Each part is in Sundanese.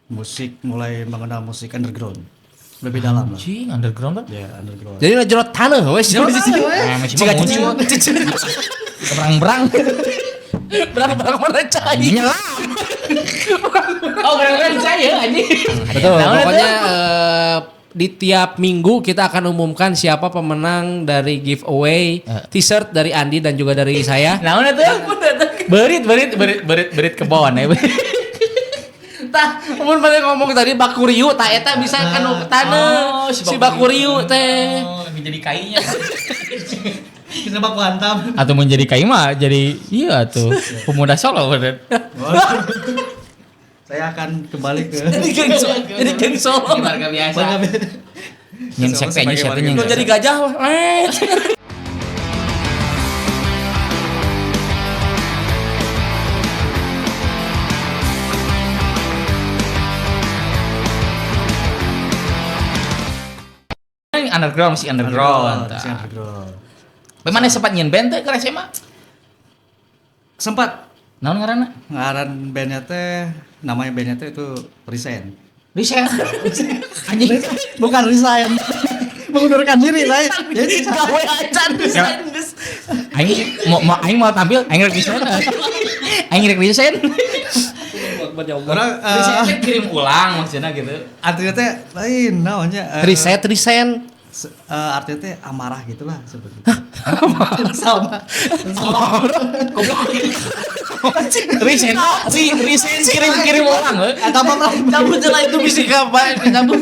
Musik, mulai mengenal musik underground lebih dalam lah. Anjing, underground kan? Ya, underground. Jadi na jero taneuh we sih. Eh, masih Jika mah muncul. Berang-berang. Berang-berang mana cai. Nyelam. Oh, berang-berang saya anjing. Betul. Nah, Pokoknya di tiap minggu kita akan umumkan siapa pemenang dari giveaway t-shirt dari Andi dan juga dari saya. Naon itu? Berit berit berit berit berit kebon ya. Tah, mun pada ngomong tadi bakuriu, tah eta bisa kanu taneuh. Oh, Si bakuriu teh. Oh, menjadi kainya. Kita baku hantam. Atau menjadi kai mah jadi iya tuh pemuda Solo bener. Saya akan kembali ke Jadi geng Solo, jadi geng Solo. Warga biasa. Nyen sekte Sebagai nya warga nyen Lu jadi gajah wah. Eh. Underground masih underground. Masih underground. Bagaimana sempat nyen band teh ke SMA? Sempat. Naon ngaranna? Ngaran bandnya teh, namanya bandnya teh itu Resign. Resign. Anjing. Bukan resign. Mengundurkan diri saya. Jadi Gawe acan Ya. Aing mau aing mau tampil, aing rek resign. Aing rek resign. orang Resign teh kirim ulang maksudnya gitu. artinya teh lain namanya Reset, resign. Artinya teh amarah gitulah seperti itu. Sama. Resign, si resign kirim kirim ulang. Atau apa lah? Cabut lah itu bisa kapan? Cabut.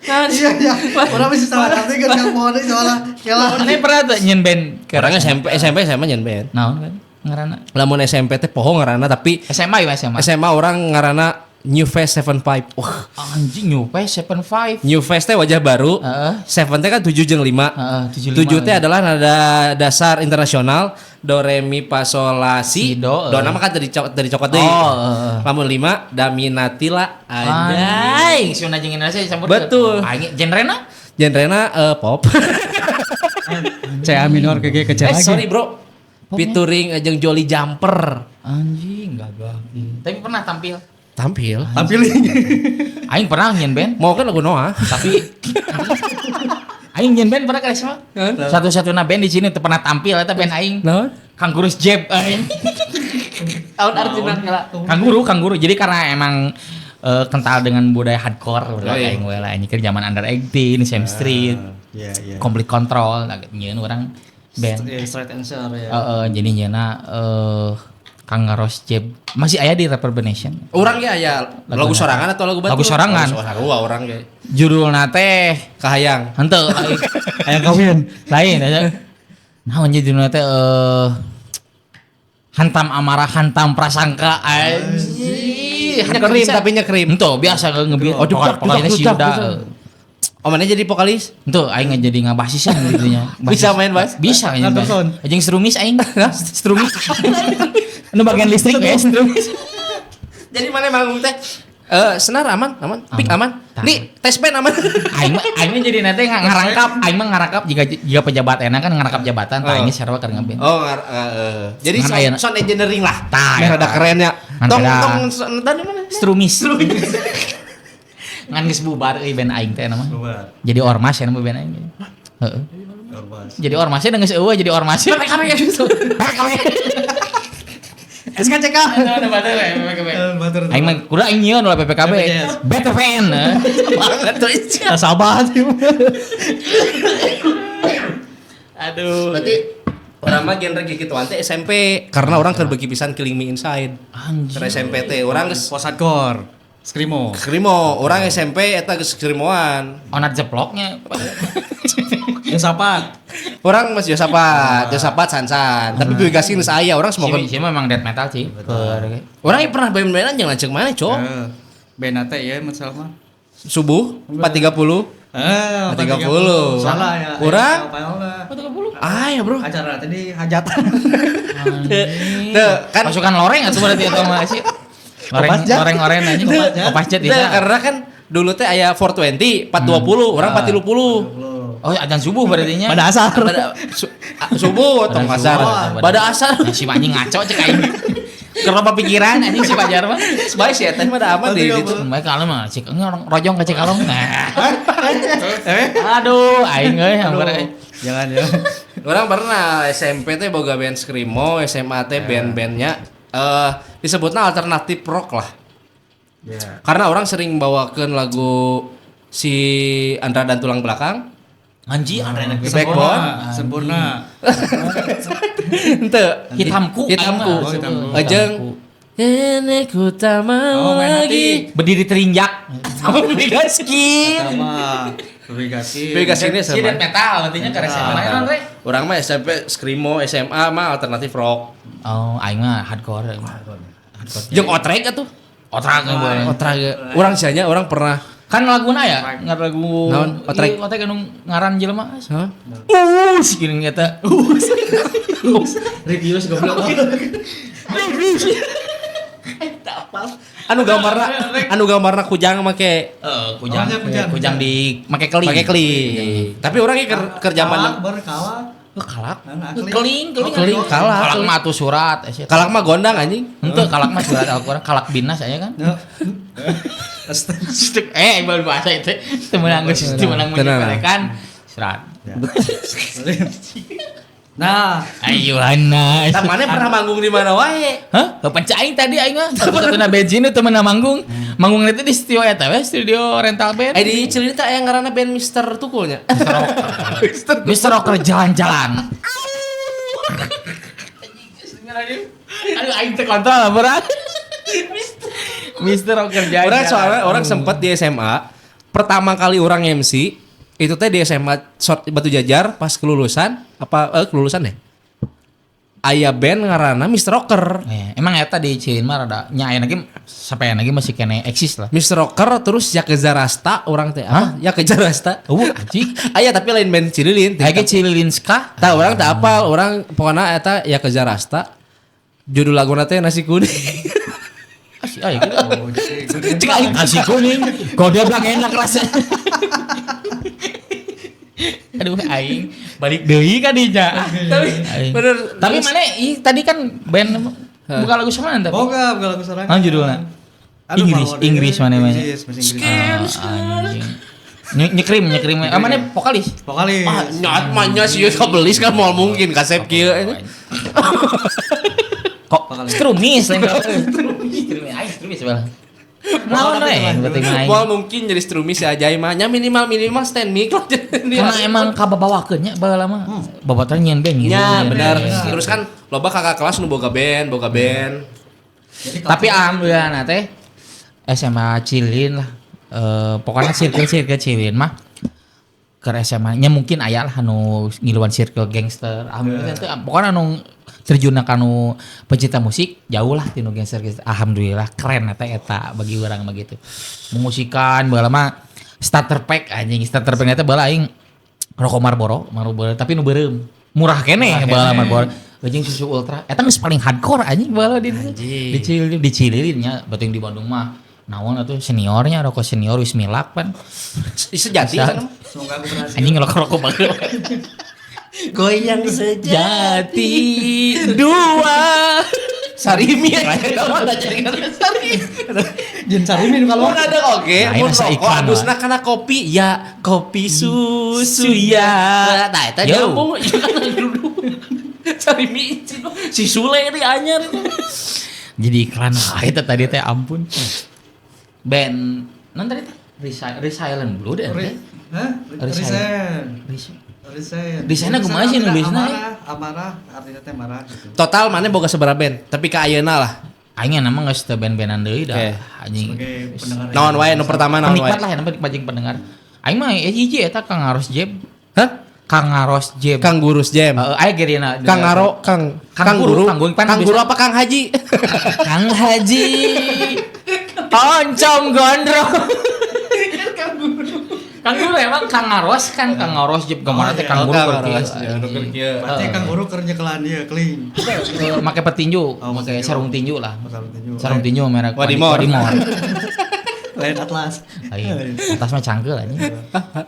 Iya iya. Orang bisa salah arti kan kamu mau soalnya kela. Ini pernah tuh nyen band ke Orangnya SMP SMP SMA nyen band. Naon kan ngaranna? Lamun SMP teh poho ngaranna, tapi SMA ya SMA. SMA orang ngaranna New Face 75. Wah, Anjing, New Face 75. New Face teh wajah baru. Heeh. Seven teh kan 7 jeung 5. Heeh, 7 7 teh adalah nada dasar internasional do re mi fa sol la si. Si, do, Do nama kan dari cokot deui. Oh, heeh. Lamun 5 daminatila anjay. Anjing, Sunda jeung Indonesia campur. Betul. Anjing, genrena? Genrena pop. C A minor ke G ke C Eh, lagi. sorry bro. Featuring jeung Jolly Jumper. Anjing, gagah. Tapi pernah tampil. Tampil. Tampilin. Aing pernah nyen band, Mau kan lagu Noah. tapi aing nyen band pernah ke SMA. Satu-satunya band di sini teu pernah tampil eta band aing. Naon? Kanggurus Jeb aing. Tahun artina heula. Kangguru, kangguru. Jadi karena emang kental dengan budaya hardcore Oh, iya. aing we lah anjing keur zaman Under 18, Same Street, Iya iya. Complete Control, nah, nyieun urang band. Iya, straight answer ya. Heeh, jadi nyeuna Kangaros Jeb masih aya di Reverberation. Urang ya ya lagu sorangan atau lagu batur? Lagu sorangan. Lagu sorangan urang ge. Judulna teh Kahayang. henteu lain. Ayang kawin. Lain aja. Naon judulna teh Hantam amarah, hantam prasangka. Anjing. Nyekrim tapi nyekrim. Henteu biasa ngebeat. Oh, jebak, Pokoknya jebak, si jebak, Yuda. jebak. Oh, mana jadi vokalis? Henteu aing jadi ngabasisan gitu nya. Bisa main bass? Bisa main bass. Nonton. Anjing strumis aing. Strumis. Anu bagian listrik ya, strumis. Jadi mana manggung teh? Senar aman, aman, pick aman. Tah. Nih, tes band aman. Aing mah jadi nanti ngarangkap, aing mah ngarangkap jika jika pejabat enak kan ngarangkap jabatan, tah Oh. aing sarua keur ngeband. Oh, jadi Ngan sound, ayeuna. sound engineering lah. Tah, Meh rada eta. keren ya. Ngan Tong beda. tong tadi mana? Strumis. Ngan geus bubar euy band aing teh nama. Bubar. Jadi ormas ya nama band aing. Heeh. Ormas. Jadi ormasnya geus eueuh jadi ormas. PKB gitu. PKB. SKCK. Batur. Aing mah kudu aing nyieun ulah PPKB. BPJS. BTPN. Banget tuh. Nasabah. Aduh. Berarti orang mah genre gituan teh SMP karena orang keur beuki pisan Killing Me Inside. Anjing. Keur SMP teh orang geus Post hardcore. Screamo. Screamo, orang SMP eta geus screamoan. Onat jeploknya. Yosapat. Orang masih Yosapat, Yosapat Sansan. Tapi gue kasih geus aya orang semoga Si memang death metal sih. Orang yang pernah band-bandan jangan lanceuk mana, Cok. Band teh ieu masalah mah. Subuh 4.30. 4.30. Salah ya. Kurang? Kurang. Ah ya, Bro. Acara tadi hajatan. Tuh, kan Pasukan loreng atuh berarti atau mah sih. Loreng Kopas jet. loreng oren anjing. Kopas jet Teu, bisa. karena kan dulu teh aya 420, 420, orang 430. Oh, azan subuh berarti nya. Pada asar. Pada subuh tong Pada asar. subuh. Pada asar. Si anjing ngaco cek aing. Keur loba pikiran anjing si Pajar mah. Bae si eta mah da aman di ditu. Bae kalau mah cik orang rojong ka Cikalong. Nah. Aduh, aing euy hampir. Jangan ya. Orang pernah SMP teh boga band screamo, SMA teh band-bandnya disebutnya alternatif rock lah. Ya. Karena orang sering bawakan lagu si Andra dan Tulang Belakang. Anji Andra dan Backbone. Sempurna. Henteu. Hitamku. Hitamku. Oh, hitamku. Ejeng ini ku tak mau Oh, main lagi. Berdiri terinjak. Sama beli gaskin. Sama Vegas. Vegas ini Si sama. death metal artinya ke SMA mana Andre? Orang mah SMP screamo, SMA mah alternatif rock. Oh, aing mah hardcore. Hardcore. Jeung otrek atuh. Otrag boleh. Otrek. Urang sianya orang pernah Kan laguna ya, ngar lagu Naon? Otrek. Ieu otrek anu ngaran jelema. Hah? Us gini eta. Us. Reviews goblok. Anu gambarna kujang make Heeh, kujang. Oh, kujang. Kujang di make keling. make keling. Tapi orang ge keur zaman berkalak. Kalak. Nah, Keling, keling. Keling, kalak. Kalak mah atuh surat. kalak mah gondang anjing. Henteu kalak mah surat Al-Qur'an, kalak binas aya kan. Baru bahasa itu. Teu meunang geus teu meunang menyepelekan surat. Nah, Ayo Anas. Tah mana pernah manggung di mana wae? Hah? Penca aing tadi aing mah satu-satuna bensin teu meunang manggung. Manggung itu di studio eta we, studio rental band. Di Cililin teh aya ngaranna band Mister Tukulnya. Mister Rocker jalan-jalan. Aduh aing teu kontrol berat. Mister Rocker jalan. Orang soalnya orang sempat di SMA pertama kali orang MC itu teh di SMA Batu Jajar pas kelulusan apa kelulusan deh. Aya band ngaranna Mister Rocker. Emang eta di Cililin mah rada nya aya lagi sampai lagi masih kene eksis lah. Mister Rocker terus Yakuza Rasta orang teh apa? Yakuza Rasta. Anjing. Aya tapi lain band Cililin. Aya ge Cililin ska. Tah orang tak apal, orang pokoknya eta Yakuza Rasta. Judul laguna teh Nasi Kuning. Asih aya gitu. Cek aing nasi kuning. Goblok enak rasanya. Aduh aing balik deui ka dinya. Tapi bener Tapi mana tadi kan band buka lagu sorangan tapi. Boga buka lagu sorangan. Naon judulna? Inggris, Inggris mana mana. Inggris, bahasa Inggris. Nyekrim, nyekrim. Ah mana vokalis? Vokalis. Ah, nyat mah nya sieun kabelis kan moal mungkin kasep kieu. Kok strumis lain strumis. Aing strumis sebelah. Naon we berarti mah aing. Moal mungkin jadi strumis si Ajay mah nya minimal stand mic lah. Karena emang kababawakeun nya baheula mah. Babaturan nyieun band gitu. Nya benar. Terus kan loba kakak kelas nu boga band, boga band. Tapi alhamdulillah na teh SMA Cililin lah. Pokoknya circle-circle Cililin mah ke SMA nya mungkin aya lah anu ngiluan circle gangster. Alhamdulillah teh pokoknya anu terjun ka nu pecinta musik jauh lah tinu gangster. Alhamdulillah keren eta eta bagi urang mah gitu. Mengusikan baheula mah starter pack anjing, starter pack eta baheula aing rokok Marlboro tapi nu beureum. Murah keneh baheula Marlboro. Anjing susu ultra eta geus paling hardcore anjing baheula di di Cililin nya beuting di Bandung mah. Naon atuh seniornya rokok senior wis milak pan. Sejati kan. Semoga aku berhasil. Anjing ngerokok-rokok baheula. Goyang sejati dua. Sarimi Sarimi. Jin Sarimi kalau mun ada oge mun rokok adusna kana kopi ya kopi susu ya. Tah eta nyambung ieu kan dulu. Sarimi si Sule di anyar itu. Jadi iklan eta tadi teh ampun. Band non tadi teh Resilient Blue deh. Hah? Resign. Resign. Resign kumaha sih nulisna? Amarah, artinya teh marah gitu. Total mana boga sabaraha band, tapi ka ayeuna lah. Aing nama geus teu band-bandan deui dah. Anjing. Naon wae nu pertama naon wae. Penikmat lah ya, penikmat jeung pendengar. Aing mah hiji eta Kang Aros Jeb. Hah? Kang Aros Jeb. Kang Gurus Jeb. Heeh, aya gerina. Kang Aro, Kang Kang Guru, Kang Guru apa Kang Haji? Kang Haji. Oncom gondrong. Kang Guru. Kang Guru emang Kang Aros kan Kang Aros Jeb gambarna teh Kang Guru keur kieu. Berarti Kang Guru keur nyekelan ieu keling. Make petinju, make sarung tinju lah. Sarung tinju merek Wadimor. Lain Atlas. Atlas mah cangkeul anjing.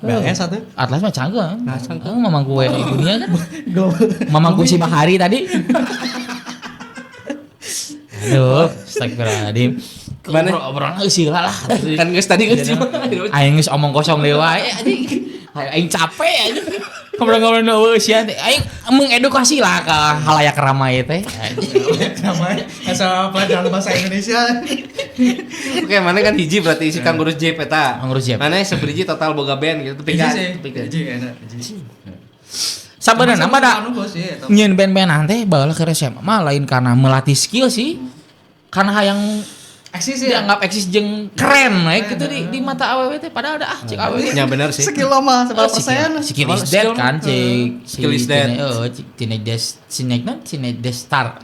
BS satu. Atlas mah cangkeul. Cangkeul mamang gue dunia kan. Mamang gue si Bahari tadi. Aduh, astagfirullahaladzim. Mana? Obrolan eueuh lah. Kan geus tadi geus cuma. Aing geus omong kosong deui wae anjing. Aing capek anjing. Ngobrol-ngobrol nu eueuh sia teh. Aing mengedukasi lah ke halayak ramai teh. Namanya asal pelajaran bahasa Indonesia. Oke, mana kan hiji berarti si Kang Gurus Jeep eta. Kang Gurus Jeep. Mana seberiji total boga band gitu. Tapi Hiji kan sih, hiji enak, hiji. Sabenerna mah da Anu bos sih eta. nyieun band-bandan teh baheula keur SMA mah lain karena melatih skill sih. Karena hayang Eksis ya. dianggap eksis jeung keren we gitu di mata awewe teh padahal da ah cek awewe. Ya bener sih. Skill lo mah seberapa persen? Skill is dead kan cek si Skill is dead. Heeh, cek Teenage Des Teenage non Teenage Des Star.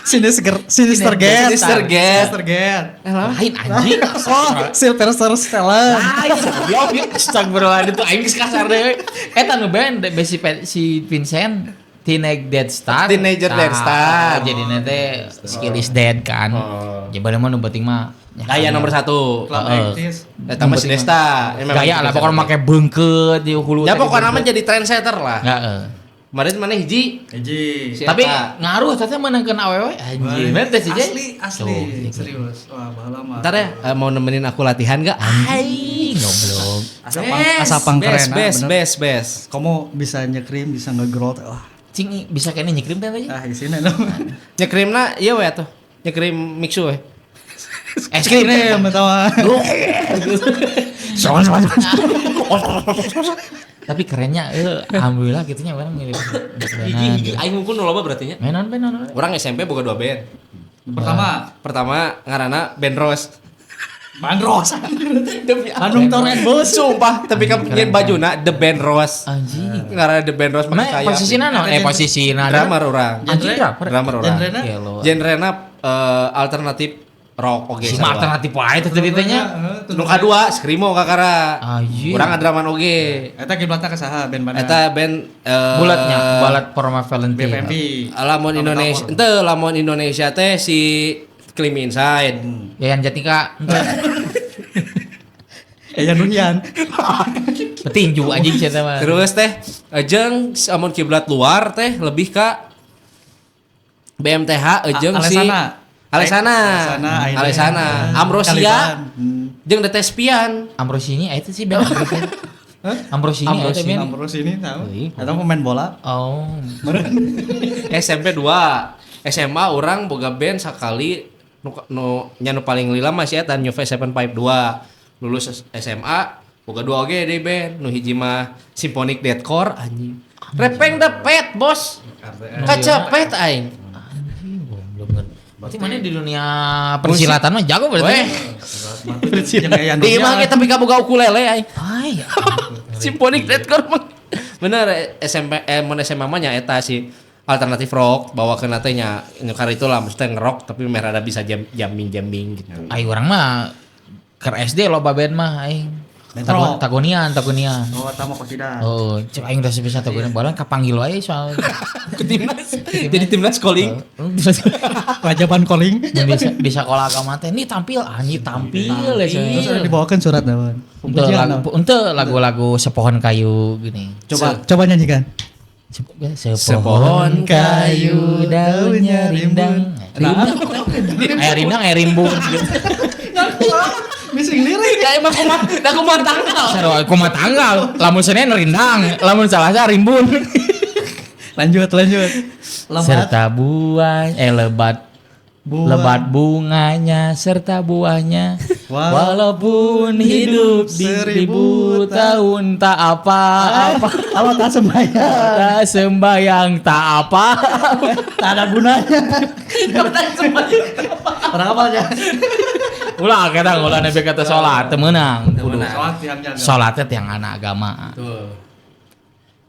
Sinister Sinister Get. Sinister Get. Sinister Get. Lain anjing. Oh, Sylvester Stallone. Lain goblok ya astagfirullahaladzim itu aing geus kasar deui. Eta nu band si Vincent Teenage Dead Star. Teenager Dead Star. Jadi teh skill is dead kan. Oh. Ya bade mah nu penting mah Gaya nomor 1. Club Heeh. 80s. Eta mah si Desta. Emang Gaya lah pokoknya make beungkeut di hulu. Ya pokoknya mah jadi trendsetter lah. Heeh. Kemarin mana hiji? Hiji. Si Tapi eta. ngaruh teh meunangkeun awewe anjing. Bener teh sih. Asli, asli, Tuh, gitu. serius. Wah, baheula mah. Ntar ya mau nemenin aku latihan gak? Anjing goblok. Asapang keren, best, ah, best, bener. best, best. Kamu bisa nyekrim, bisa ngegrowth. Wah, Cing bisa kene nyekrim teh aja. ah isina dong. Nyekrimna iya we atuh. Nyekrim mixu we. Es krim. Ini pertama. Soal soal. Tapi kerennya alhamdulillah gitunya orang milih. Hiji hiji aing mungkin nu loba berarti nya. Menon menon. Urang SMP boga 2 band. Pertama, Pertama ngaranna Band Rose. Bandros. Bandung Torren Bus. Sumpah, tapi kan Keren, nyen bajuna The Band Rose. Anjing. Ngaranna The Band Rose Mana make saya. posisina no? Posisina Drummer urang. Anjing drummer. Drummer urang. Genrena? Gelo. Genrena alternatif rock oge. Si mah alternatif wae teh tadi teh nya. Nu kadua screamo kakara. Anjing. Urang ngadraman oge. Eta kiblatna ka saha band mana? Eta band Bulatnya, balat Forma Valentine. BPMP. Lamun Indonesia, ente lamun Indonesia teh si Clean Inside. Yayan Jatika. Yayan Ruhian. Petinju anjing sia mah. Terus teh jeung amun kiblat luar teh lebih ka BMTH jeung si Alesana. Alesana. Alesana, Aina. Alesana. Ambrosia Caliban. jeung The Thespian. Ambrosini eta sih band. Ambrosini eta band. Ambrosini tahu. Atau pemain bola. Oh. SMP 2. SMA orang boga band sakali nu nya nu paling lila masih eta New Face 752. Lulus SMA boga 2 oge deui band. Nu hiji mah Symphonic Deathcore anjing. Repeng the pet, bos. Kacepet aing. Anjing goblok. Berarti mana di dunia persilatan mah jago berarti. Persilatan. Di imah ge tapi kaboga ukulele aing. Ay. Symphonic Deathcore mah. Bener SMP mun SMA mah nya eta si alternatif rock bawa ke teh nya nyukar itulah maksudnya ngerok tapi meh rada bisa jamming-jamming gitu. Ai urang mah keur SD loba band mah aing. Tagonian. Oh, tama kosida. Oh, cek aing udah bisa tagonian balang kapanggil wae soal ke timnas. Jadi timnas calling. Rajaban calling. Di sekolah agama teh nih tampil anjing tampil ya. Terus ada dibawakan surat naon. Untuk lagu-lagu sepohon kayu gini. Coba nyanyikan. Sepohon kayu daunnya rindang. Rindang. Rindang rimbun gitu. Missing lirik. Ya emang kumaha tanggal. Sarua kumaha tanggal. Lamun Senin rindang, lamun Salasa rimbun. Lanjut. Serta buah lebat lebat bunganya serta buahnya. Walaupun hidup di 1000 tahun tak apa-apa. Kalau tak sembahyang. Tak sembahyang tak apa. Tak ada gunanya. Tak sembahyang. Orang apa aja? Ulah kadang ulah nepi kata salat teu meunang. Salatnya tiang anak agama. Tuh.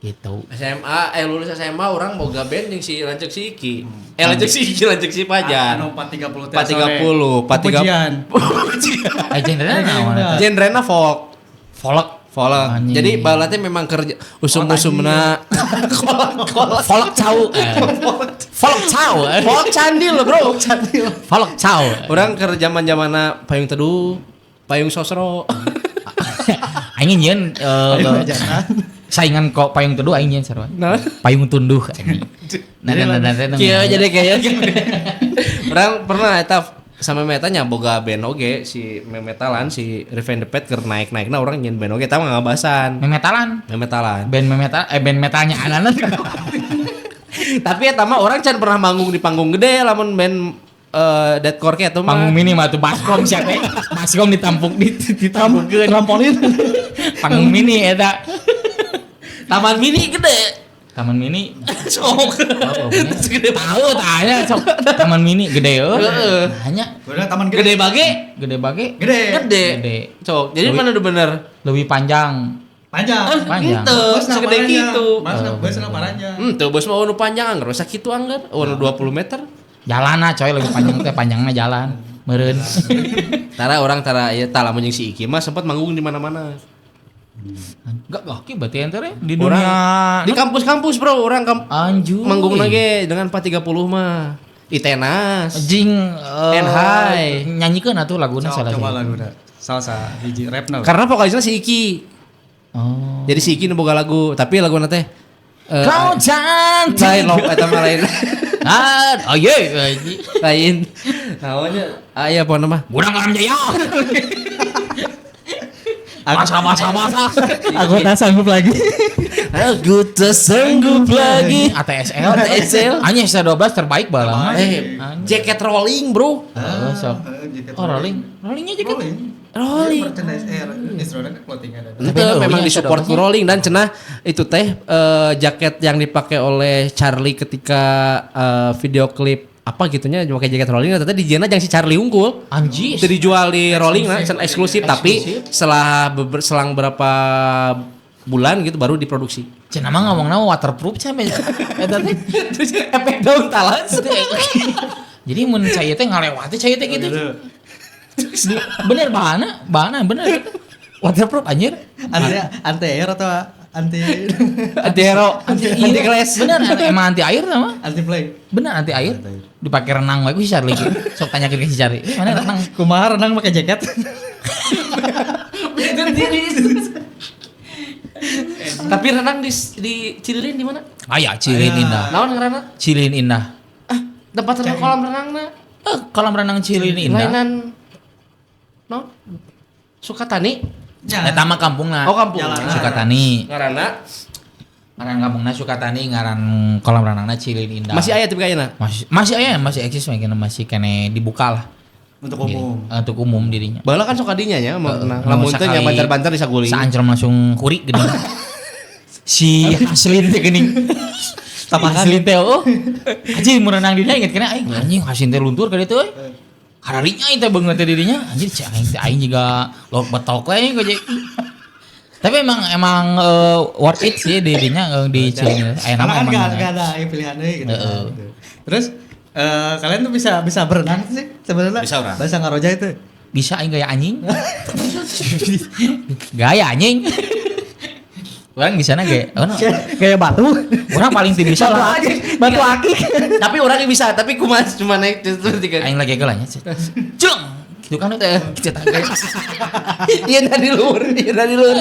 Gitu. SMA lulus SMA orang boga band jeung si lanceuk si Iki. Lanceuk si Iki, lanceuk si Pajar. Anu 430 430, 430. Genrena naon eta? Genrena folk. Folk. Folk. Jadi balatnya memang kerja usum-usumna folk cau. Folk cau. Folk candil, bro. Folk cau. Orang keur zaman-zamanna payung teduh, payung sosro. Aing nyieun saingan kok payung teduh aing nyieun sarua. Payung tunduh anjing. Nah, Kieu jadi kayak Urang pernah eta sama metanya boga band oge si memetalan si Revenge the Pet keur naik-naikna urang nyeun band oge eta mah ngabasan. Memetalan. Memetalan. Band memetal band metalnya anak-anak. Tapi eta mah orang can pernah manggung di panggung gede lamun band deathcore ke eta mah. Panggung mini mah tuh baskom sia teh. Baskom ditampuk ditampukkeun. Trampolin. Panggung mini eta. Taman mini gede. Taman mini Sok. Gede tahu tanya sok. Taman mini gede euy. Heeh. Hanya Udah taman gede. Gede bage. Gede bage. Gede. Gede. Gede. Sok. Jadi mana udah bener? Lebih panjang. Panjang. Panjang. Henteu, Bos segede gitu. Bos panjang. Henteu bos mah nu panjang anggar sakitu anggar, nu 20 meter. Jalan ah coy lebih panjang teh panjangna jalan. Meureun. Tara orang tara ieu tah lamun jeung si Iki mah sempat manggung di mana-mana. Enggak gokil berarti ente teh di Orang dunia di kampus-kampus bro, orang anjur. manggung lagi dengan 430 mah. Itenas. Jing Enhai. Nyanyikeun atuh laguna salah. Coba laguna. Salah hiji rapna. Karena vokalisnya si Iki. Oh. Jadi si Iki nu boga lagu, tapi laguna teh Kau cantik. Lain lo eta mah lain. Ah, oh iya. Lain. Naonnya aya pokona mah. Budak Alam Jaya. Masa. Aku tak sanggup lagi. Aku tak sanggup lagi. ATSL. ATSL. Anjing ST12 terbaik bala. Jaket rolling, bro. Oh, sok. Oh, rolling. Rollingnya jaket. Rolling. Merchandise distro clothing ada. Itu memang disupport ku rolling dan cenah itu teh jaket yang dipakai oleh Charlie ketika video klip apa gitunya pakai jaket rolling ternyata dijieunna jang si Charlie unggul. Anjir. Itu dijual di rolling nah eksklusif tapi setelah selang berapa bulan gitu baru diproduksi. Cenah mah ngomongna waterproof cenah eta teh. Terus efek daun talas. Jadi mun cai teh ngalewati cai teh gitu. Bener bahana bener. Waterproof anjir. Anti air atau anti anti hero, anti clash. Bener emang anti air sama? Anti play. Bener anti air. Dipakai renang wae ku si Charlie. Sok tanyakeun ke si Charlie. Mana renang? Kumaha renang pakai jaket? Tapi renang di Cililin di mana? Aya Cililin Indah. Naon ngaranna? Cililin Indah. Ah, tempat renang kolam renangna. Kolam renang Cililin Indah. Lainan naon? Sukatani? Eta mah kampungna. Oh, kampung. Sukatani. Ngaranna? Ngaran kampungna Sukatani, ngaran kolam renangna Cililin Indah. Masih aya tapi kayakna? Masih aya, masih eksis masih kene dibuka lah. Untuk umum. Untuk umum dirinya. Baheula kan sok kadinya nya lamun teh nya bancar-bancar disaguling. Saancrem langsung kurik geuning. Si Haslin teh geuning. Haslin teh oh. Anjing mun renang dirinya inget kena aing anjing Haslin teh luntur ka ditu euy. Kararinya aing teh beungeut teh dirinya anjir cek aing teh aing jiga lok betok we aing. Tapi emang worth it sih dirinya di Cililin. Aya nama kan emang enggak ada pilihan deui gitu. Terus kalian tuh bisa berenang sih sebenarnya. Bisa orang. Bahasa ngaroja itu. Bisa aing gaya anjing. Gaya anjing. Orang bisa na gaya. Gaya batu. Orang paling tidak bisa lah. Batu akik. Tapi orang bisa, tapi kumaha cuma naik terus tiga. Aing lagi gelanya. Jeng. Gitu kan teh. Kita gaya. Iya dari luhur, iya dari luhur.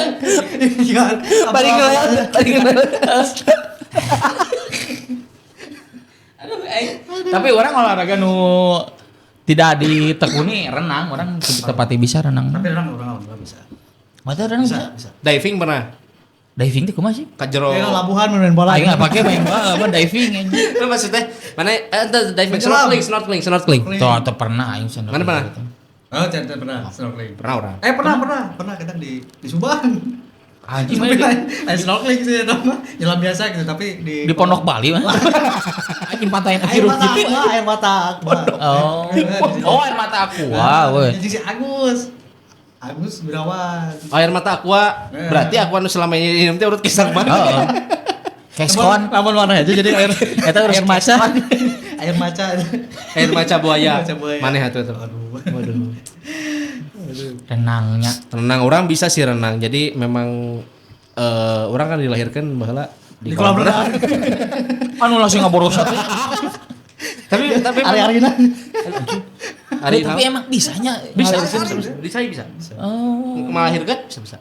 Balik ke. Tapi orang olahraga nu tidak ditekuni renang, orang tepati bisa renang. Tapi renang orang nggak bisa. Mata renang bisa. Diving pernah? Diving itu kumaha sih? Ka jero. Ya labuhan main bola. Aing nggak pakai main bola, apa diving anjing. Lu maksudnya mana diving snorkeling. Tuh pernah aing snorkeling. Mana pernah? Oh, tidak pernah snorkeling. Pernah orang. Pernah kita di Subang. Anjing mana snorkeling sih nama nyelam biasa gitu tapi di Pondok Bali mah. Anjing pantai hirup gitu. Air mata aqua. Oh, air mata aqua we. Anjing si Agus. Agus Birawan. Air mata aqua. Berarti aqua nu selama ini minum teh urut kisah banget. Heeh. Keskon lamun warna aja jadi air eta urut air maca. Air maca. Air maca buaya. Maneh atuh eta. Aduh. Waduh. Renangnya. Renang orang bisa sih renang. Jadi memang orang kan dilahirkan baheula di kolam renang. Anu langsung ngaboros atuh. Tapi ari-arina. Tapi emang bisanya bisa. Oh. Melahirkan bisa.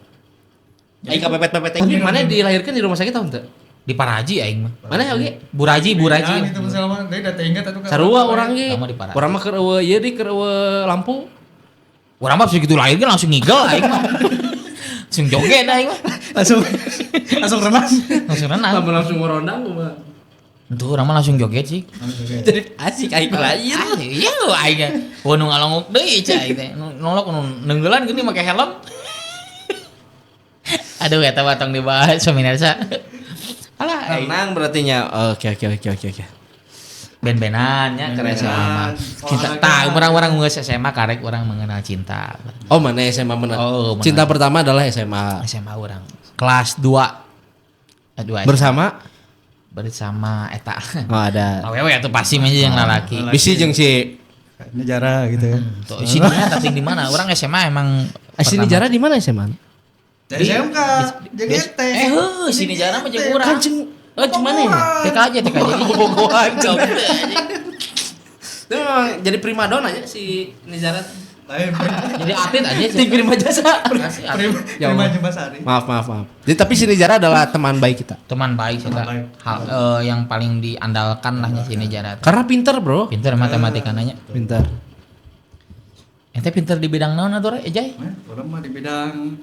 Aing ka pepet-pepet mana dilahirkan di rumah sakit tau henteu? Di Paraji aing mah. Mana oge? Buraji, Buraji. Itu misalnya mah deui da teu inget atuh kan. Sarua urang ge. Sama di Paraji. Urang mah keur eueuh ieu di keur eueuh lampu. Urang mah segitu lahir ge langsung ngigel aing mah. Langsung joget aing mah. Langsung langsung renang. Langsung renang. Lamun langsung ngorondang mah. Itu urang mah langsung joget sih. Jadi asik aing lahir. Ah, iya aing ge. Wah nu ngalongok deui cai aing teh. Nu nolok nu neunggelan geuning make helm. Aduh eta mah tong dibahas pemirsa. Alah aing. Renang berarti nya. Oke. Ben-benan nya ke SMA mah. Cinta tah urang-urang geus SMA karek urang mengenal cinta. Oh, mana SMA mana? Oh, mana. Cinta pertama adalah SMA. SMA urang. Kelas 2. 2 Bersama bersama eta. oh ada. Awewe atuh pasti mah jeung lalaki. Bisi jeung si Nijara gitu ya. Tuh, si Dina tapi di mana? Orang SMA emang si Nijara di mana SMA? Dari SMK, jadi teh. Heuh, si Nijara mah jeung urang. Kan jeung oh cuman ya? TK aja, TK aja. Bobogohan Itu memang jadi primadona aja si Nijara. Lain Jadi atlet aja sih. Tim Prima Jasa. Asli, atlet. Ya Prima Allah. Jembasari. Maaf. Jadi tapi si Nijara adalah teman baik kita. Teman baik sih Teman baik. Hal yang paling diandalkan lah si Nijara. Karena pinter, Bro. Pinter matematika nanya. Pinter. Ente pinter di bidang naon atuh Re, Ejai? Orang mah di bidang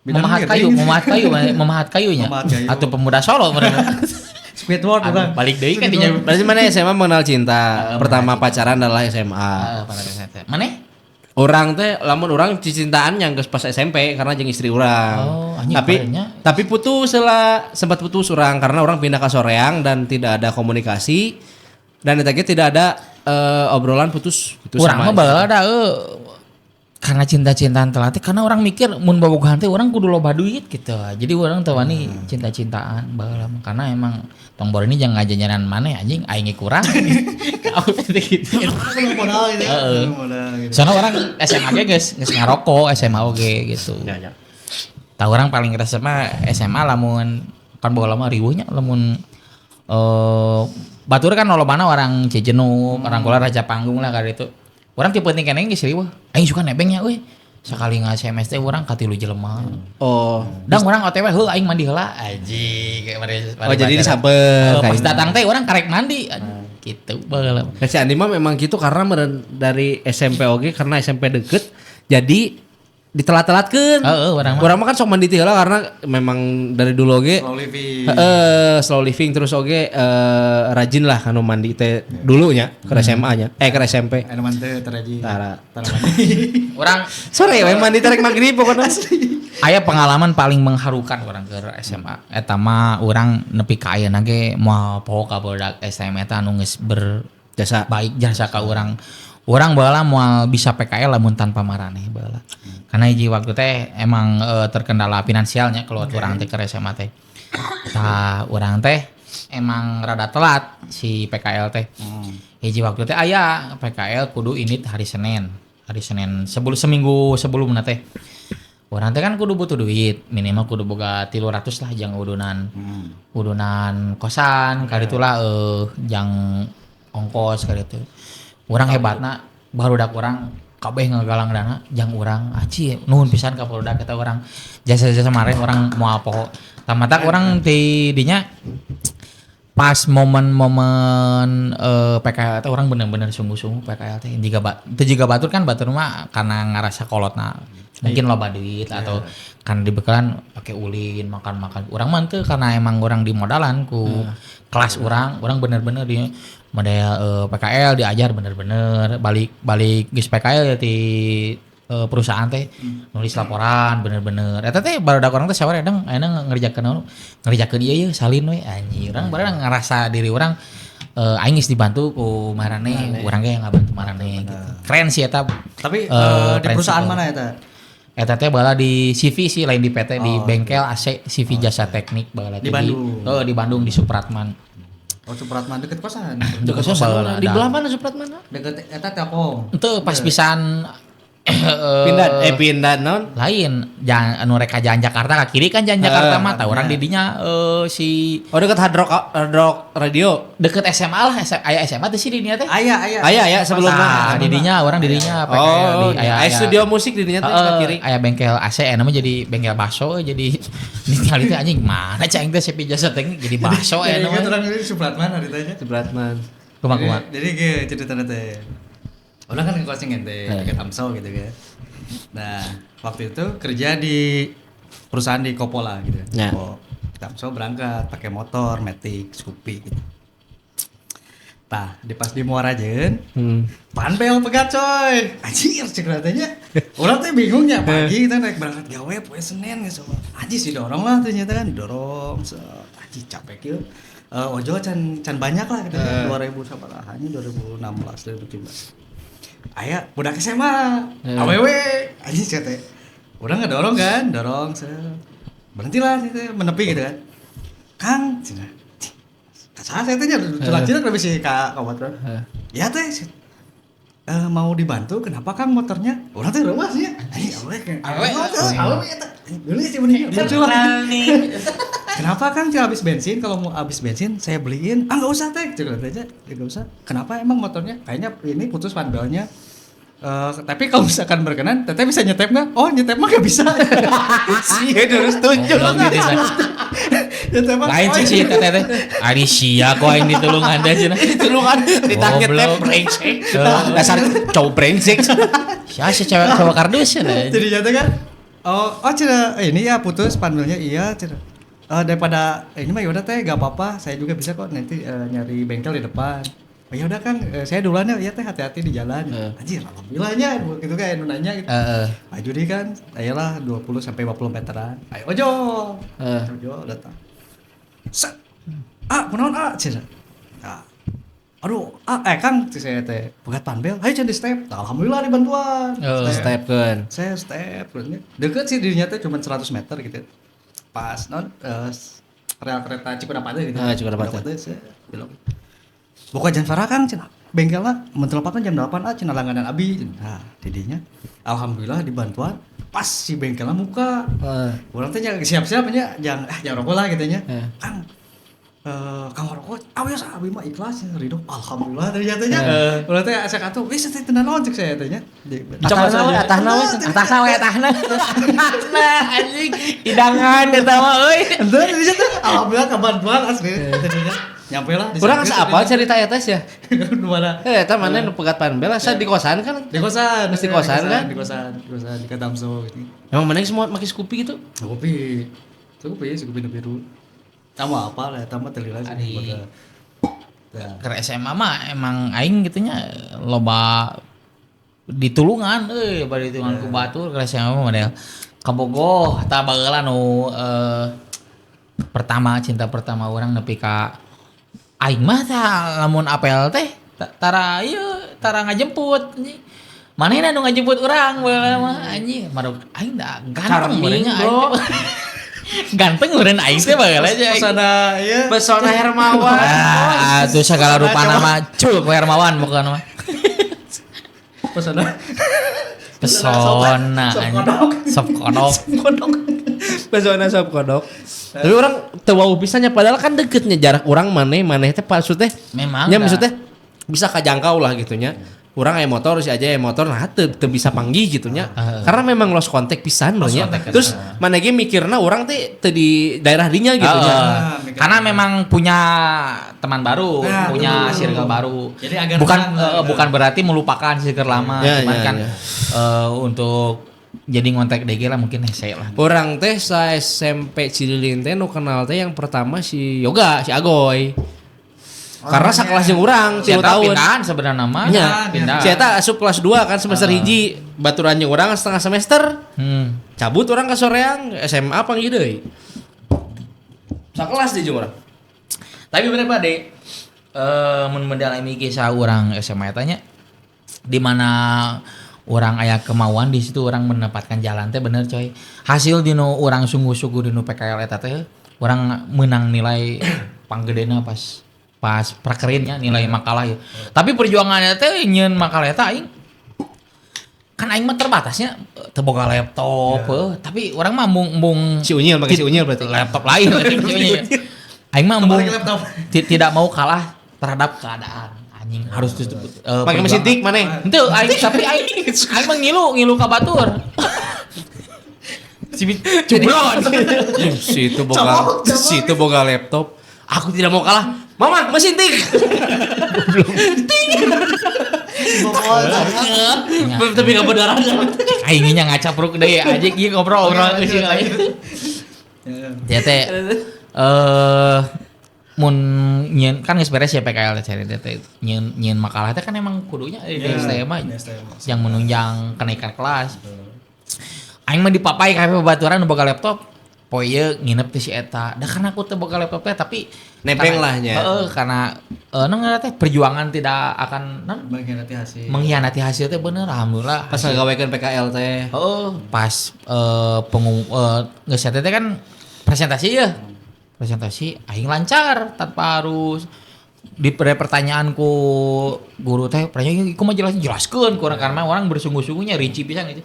Memahat kayu, memahat kayu, memahat kayunya. Memahat kayu. Atau pemuda Solo mereka. Squidward Aduh, orang. balik deui kan dinya. Berarti mana SMA mengenal cinta. Pertama pacaran adalah SMA. Heeh, pada SMA. Maneh? Orang teh lamun orang cintaan yang geus pas SMP karena jeung istri urang. Oh, anjing, tapi parenya. tapi putus lah, sempat putus urang karena orang pindah ke Soreang dan tidak ada komunikasi dan eta ge tidak ada obrolan putus gitu Urang sama mah baheula da karena cinta-cintaan telat karena orang mikir mun bobogohan teh urang kudu loba duit gitu. Jadi urang teu wani cinta-cintaan baheula mah karena emang tong bor ini jangan ngajajaran maneh anjing aing ge kurang. Aku teh gitu. Belum modal gitu. ya. Heeh. Belum modal gitu. Soalnya orang SMA ge geus geus ngarokok SMA oge gitu. Ya, ya. Tahu orang paling resep mah SMA lamun kan baheula mah riweuhnya lamun batur kan lolobana orang Cijenuk, orang kula Raja Panggung lah kali itu. Orang tipe penting keneh geus riweuh. Aing suka nebengnya euy. Sekali nge-SMS teh urang ka 3 jelema. Oh. Dang urang OTW heuh aing mandi heula anjing kayak Oh, jadi disamper Pas datang teh urang karek mandi. Gitu baheula. Nah, si Andi mah memang gitu karena meren dari SMP oge karena SMP deket jadi ditelat-telatkeun. Heeh, urang mah. Urang mah kan sok mandi teh heula karena memang dari dulu oge Slow living. Slow living terus oge rajin lah kanu mandi teh dulunya ke SMA nya ke SMP. Anu mah teu teraji. Tara. Tara mandi. Urang Sore we mandi tarik maghrib pokoknya. Aya pengalaman paling mengharukan urang ke SMA. Eta mah urang nepi ka ayeuna ge moal poho ka budak SMA eta anu geus Jasa. baik jasa ka urang. Urang baheula moal bisa PKL lamun tanpa maraneh baheula. Karena hiji waktu teh emang terkendala finansialnya keluar urang teh ke SMA teh. Tah urang teh emang rada telat si PKL teh. Hiji waktu teh aya PKL kudu init hari Senin. Hari Senin sebelum seminggu sebelumna teh. Urang teh kan kudu butuh duit, minimal kudu boga 300 lah jang udunan. Udunan kosan karitulah jang ongkos karitu. Urang hebatna barudak urang kabeh ngagalang dana jang urang aci nuhun pisan ka barudak eta urang jasa-jasa maren urang moal poho. Tamatak urang ti dinya pas momen-momen PKL teh urang bener-bener sungguh-sungguh PKL teh jiga teu jiga batur kan batur mah karena ngarasa kolotna mungkin loba duit atau kan dibekalan pakai ulin makan-makan urang mah teu karena emang urang dimodalan ku kelas urang bener-bener di model PKL diajar bener-bener balik geus PKL di perusahaan teh nulis laporan bener-bener eta teh barudak urang teh sawar edang ayeuna ngerjakeun naon ngerjakeun ieu ye salin we anjing urang barudak ngerasa diri urang aing geus dibantu ku marane urang ge ngabantu marane gitu keren sih eta. Tapi di perusahaan mana eta? Eta teh baheula di CV sih lain di PT di bengkel AC CV Jasa Teknik baheula Di Bandung. Di Bandung di Supratman. Oh Supratman deket kosan. Deket kosan. Di belah mana Supratman? Deket eta Telkom. Henteu pas pisan Pindah pindah naon? Lain jalan anu rek ka jalan Jakarta ka kiri kan jalan Jakarta mah tah urang di dinya si Oh, deket Hard Rock, Hard Rock Radio. Deket SMA lah, aya SMA teh sih di dinya teh. Aya aya. Aya aya sebelumnya. Nah, di dinya urang di dinya PKL Oh, di aya aya studio musik di dinya teh sebelah kiri. Aya bengkel AC namanya jadi bengkel bakso, jadi ningali teh anjing mana cai teh sepi jasa teh jadi bakso Jadi aya kan namanya. orang ini Supratman hari tanya. Supratman. Kumaha kumaha? Jadi ge cerita teh. Orang kan ke coaching ente, ke Tamso gitu kan. Nah, waktu itu kerja di perusahaan di Kopola gitu. Ya. Oh, Tamso berangkat pakai motor, Matic, Scoopy gitu. Tah, di pas di Muara Jeun, panbel pegat coy. Anjir cek katanya. Orang teh bingungnya pagi kita naik berangkat gawe poe Senin gitu. Anjir sih dorong lah ternyata kan dorong. Set. Anjir capek kieu. Ojol can can banyak lah gitu. 2000 sabaraha nya, 2016 2017. Aya budak SMA, awewe anjir cek teh. Urang ngedorong kan, dorong set. Berhentilah sih teh, menepi gitu kan. Kang, cenah. Saha saya teh nya culak-culak lebih sih ka motor. Ya teh sih. Mau dibantu kenapa Kang motornya? Urang teh reuas nya. Anjing awewe Awewe. Awewe eta. Geuleuh sih bener. Lucu lah. Kenapa Kang cil habis bensin? Kalau mau habis bensin saya beliin. Ah nggak usah teh, cek aja. Ya, nggak usah. Kenapa emang motornya? Kayaknya ini putus panbelnya. Tapi kalau misalkan berkenan, teteh bisa nyetep nggak? Oh nyetep mah nggak bisa. Sih, harus tunjuk. Goblok gitu kan. Nyetep mah. Lain oh, sih si teteh teh. Ari sia kok aing ditulungan teh cenah. Ditulungan ditanya teh Goblok. brengsek. Dasar cowok brengsek. Sia si cewek cowok kardus cenah. Jadi jatuh kan? Oh, oh cina, ini ya putus panbelnya iya cina. Daripada ini mah yaudah teh gak apa-apa, saya juga bisa kok nanti nyari bengkel di depan. Oh ya udah Kang, saya duluan ya, ya teh hati-hati di jalan. Anjir, alhamdulillahnya gitu kan nu nanya gitu. Maju deh kan, ayolah 20 sampai 50 meteran. Ayo ojol. Ojol datang. Set. Ah, kunaon ah cenah. Nah. Aduh, ah Kang cek saya teh pegat panbel, ayo cenah di step. Nah, alhamdulillah dibantuan. Step kan. Saya step berarti. Deket sih dirinya teh cuma 100 meter gitu. Pas non rel kereta Cikudapate gitu. Ah, Cikudapate. Saya belok. Buka jam sabaraha Kang cenah. Bengkelna mun telepatna jam 8 ah cenah langganan abi. Nah, didinya alhamdulillah dibantuan pas si bengkelna muka. Urang teh nya siap-siap nya jangan ah jangan rokok lah gitu nya. Kang Kang rokok, ah wios abi mah ikhlas ya ridho. Alhamdulillah ternyata nya. Urang teh asa katuh, wis teh tenan naon cek saya teh nya. Atahna we, atahna we, atahna we, atahna. Atahna anjing hidangan eta mah euy. Henteu didinya teh alhamdulillah kabantuan asli didinya. Nyampe lah di Kurang servis asa apa didinya. cerita eta sih ya? Di mana? Eta mana nu pegat panbel asa di kosan kan? Di kosan, Di kosan kan? Di kosan, di kosan di Katamso gitu. Emang mana semua make Scoopy gitu? Kopi. Scoopy, Scoopy nu biru. Tambah apa lah, tambah telila sih. Ari. Ya. Ke SMA mah emang aing gitunya loba ditulungan euy, loba ditulungan ku batur ke SMA mah model kabogoh tah baheula nu pertama cinta pertama urang nepi ka aing mah tah lamun apel teh tara ieu tara ngajemput anjing. Manehna nu ngajemput urang baheula mah anjing maruk aing da ganteng Charming, meureunnya aing bro. teh. Ganteng meureun aing teh baheula aja aing. Pesona iya. Pesona Hermawan. Ah, tuh segala rupa nama cul ku Hermawan pokoknya mah. Pesona. Pesona Sop anjing. kodok. Sop kodok. Kodok. Pesona sop kodok. Tapi orang teu wawuh pisannya padahal kan deketnya jarak orang maneh maneh teh maksud teh. Memang Nya dah. maksud teh bisa kajangkau lah gitu nya. Urang aya motor si aja aya motor nah teu teu bisa panggih gitu nya. Karena memang lost contact pisan mah nya. contact, Terus maneh ge mikirna urang teh teu di daerah dinya gitu nya. Karena memang punya teman baru, Nah, punya betul. circle baru. Jadi agar bukan tenang lah gitu. bukan berarti melupakan circle lama, Ya, cuman ya, kan ya. untuk jadi ngontek DG lah mungkin hese lah. Orang teh sa SMP Cililin teh nu kenal teh yang pertama si Yoga, si Agoy. Karena sakelas jeung urang Si 3 eta tahun. pindahan sebenarnya mah. Nya, Pindahan. si eta asup kelas 2 kan semester hiji, baturan jeung urang setengah semester. Cabut orang ke soreang SMA panggih deui. Sakelas di jeung urang. Tapi bener Pak De, mun mendalami kisah urang SMA eta nya di mana orang aya kemauan di situ orang mendapatkan jalan teh bener coy. Hasil dino urang sungguh-sungguh dino PKL eta teh urang menang nilai panggedena pas pas prakerinnya nilai makalah ya. Tapi perjuangannya teh nyeun makalah eta aing Kan aing mah terbatasnya teu boga laptop, tapi urang mah mung Si Unyil pakai si Unyil berarti. Laptop lain berarti si Unyil. Aing mah embung Pakai laptop. Tidak mau kalah terhadap keadaan. Anjing harus tutup. Pakai mesin tik mana? Henteu aing, tapi aing aing mah ngilu ngilu ka batur. Si cublon. Si itu boga laptop. Aku tidak mau kalah. Mama, mesin tik. Tapi nggak berdarah. Aing nya ngacapruk deui anjing ieu ngobrol-ngobrol geus lain. Ya teh mun nyieun kan geus beres ya PKL teh cari teh nyieun nyieun makalah teh kan emang kudunya di STM mah yang menunjang kenaikan kelas. Aing mah dipapai ka babaturan nu boga laptop. Poe ieu nginep teh si eta. Da karena aku teu boga laptop teh, tapi Nebeng lah nya. Heeh, karena non ngaranna teh perjuangan tidak akan non Mengkhianati hasil. Mengkhianati hasil teh bener, alhamdulillah. Pas ngagawekeun PKL teh. Oh, pas pengum geus teh kan presentasi ya. Presentasi aing lancar tanpa harus di pertanyaan ku guru teh, pertanyaan ieu mah jelas jelaskeun kurang karena orang bersungguh-sungguhnya rinci pisan gitu.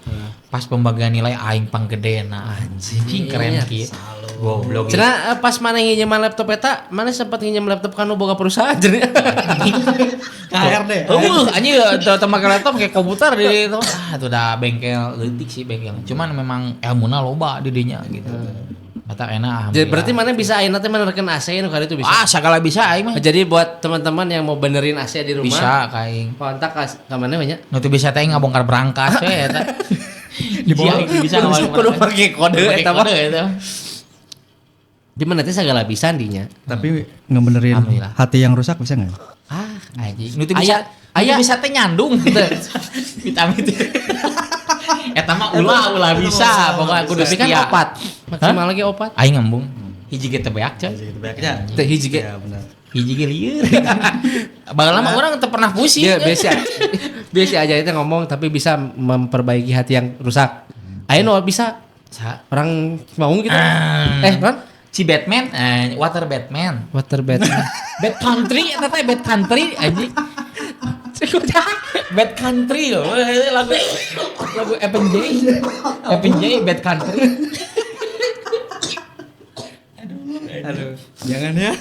Pas pembagian nilai aing panggedena, anjing keren kieu. Goblok. Cenah pas mana nginjeman laptop eta, mana sempat nginjem laptop kan nu boga perusahaan cenah. KRD. Eueuh, anjing teu teu make laptop kayak komputer di itu. Ah, itu udah bengkel leutik sih bengkel. Cuman memang ilmuna loba di dinya gitu. Mata enak. Jadi berarti mana bisa ayeuna teh menerkeun AC nu kali itu bisa. Ah, segala bisa aing mah. Jadi buat teman-teman yang mau benerin AC di rumah, Bisa ka aing. Kontak ka mana banyak? Nu teu bisa teh ngabongkar berangkas we eta. Di bawah. Iya, bisa ngabongkar Kudu berangkas. pakai kode Pakai eta mah. kode eta. Di mana teh segala bisa dinya. Tapi ngebenerin Alhamdulillah. hati yang rusak bisa nggak? Ah, anjing. Nu teu bisa, Aya- aya. nu teu bisa teh nyandung teu. Vitamin teh. Eta mah ulah ulah bisa, pokoknya kudu Tapi kan setia. opat. Maksimal lagi opat. Aing ngembung. Hiji ge teu beak coy. Gitu beaknya. Teh hiji ge. Ya benar. Hiji ge lieur. Baheula mah urang teu pernah pusing. Dia biasa biasa aja itu ngomong tapi bisa memperbaiki hati yang rusak. Ayo nu bisa Sa- orang mau gitu. Ah. Eh, Ron? Si Batman, Water Batman. Water bed. Bad Country eta teh Bad Country anjing. Bad Country loh, lagu lagu FNJ. FNJ Bad Country. Aduh, jangan ya.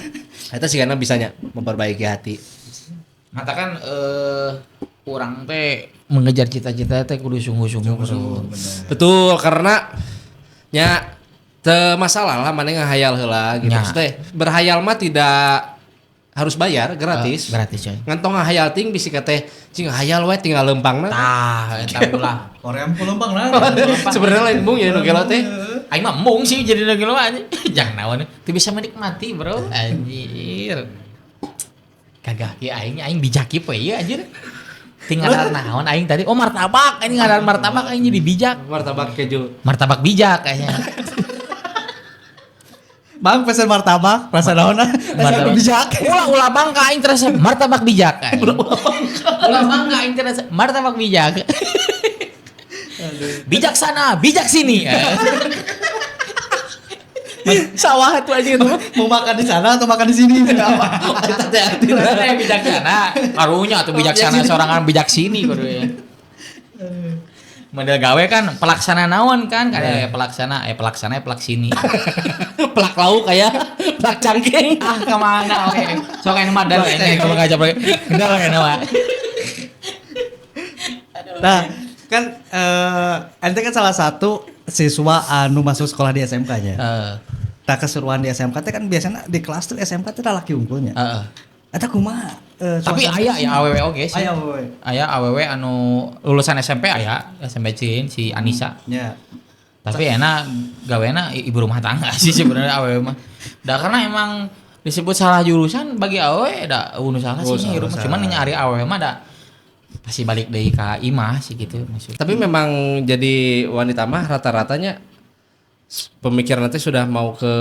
Eta sih karena bisanya memperbaiki hati. Mata kan urang teh mengejar cita-cita teh kudu sungguh-sungguh. Betul, karena nya teu masalah lah mana ngahayal heula gitu. Nya. Maksudnya berhayal mah tidak harus bayar, gratis. Gratis coy. Ngantong ngahayal ting bisi kate cing ngahayal we tinggal lempangna. Tah, eta ulah. Korea lempang lah. Sebenarnya lain bung ya nu gelo teh. Aing mah embung sih jadi nu gelo anjing. Jangan naon. Teu bisa menikmati, Bro. Anjir. Gagah ki aing aing bijak kieu poe ieu anjir. Tinggal naon aing tadi? Oh, martabak, aing ngaran martabak aing jadi bijak. Martabak keju. Martabak bijak kayaknya. Bang pesen martabak, rasa naon ah? Rasa bijak. Ulah ulah bangka aing terasa martabak bijak. Aing. Ulah bangka aing terasa martabak bijak. Bijak sana, bijak sini. Sawah tuh aja itu. Mau makan di sana atau makan di sini? Apa? Eta teh artina. Teh bijaksana, karunya atau bijaksana sorangan bijak sini kudu ya. Model gawe kan pelaksana naon kan kayak pelaksana pelaksana pelaksini. Pelak lauk kayak pelak cangkeng. Ah, kemana, oke. Sok aya mah dan ini kalau ngajak udah lah mah. Nah, kan ente kan salah satu siswa anu masuk sekolah di SMK-nya. Heeh. Nah, keseruan di SMK teh kan biasanya di kelas tuh SMK teh laki unggulnya. Heeh. Eta kumaha? Tapi suasana- aya ya awewe oge sih. Aya awewe. Aya awewe anu lulusan SMP aya, SMP Cin si Anissa. Ya. Tapi enak gawena ibu rumah tangga sih sebenarnya awewe mah. Da karena emang disebut salah jurusan bagi awewe da nu salah sih Oh, nya hirup mah. salah. Cuman nyari awewe mah da pasti balik deui ka imah sih gitu maksud. Tapi memang jadi wanita mah rata-ratanya pemikiran nanti sudah mau ke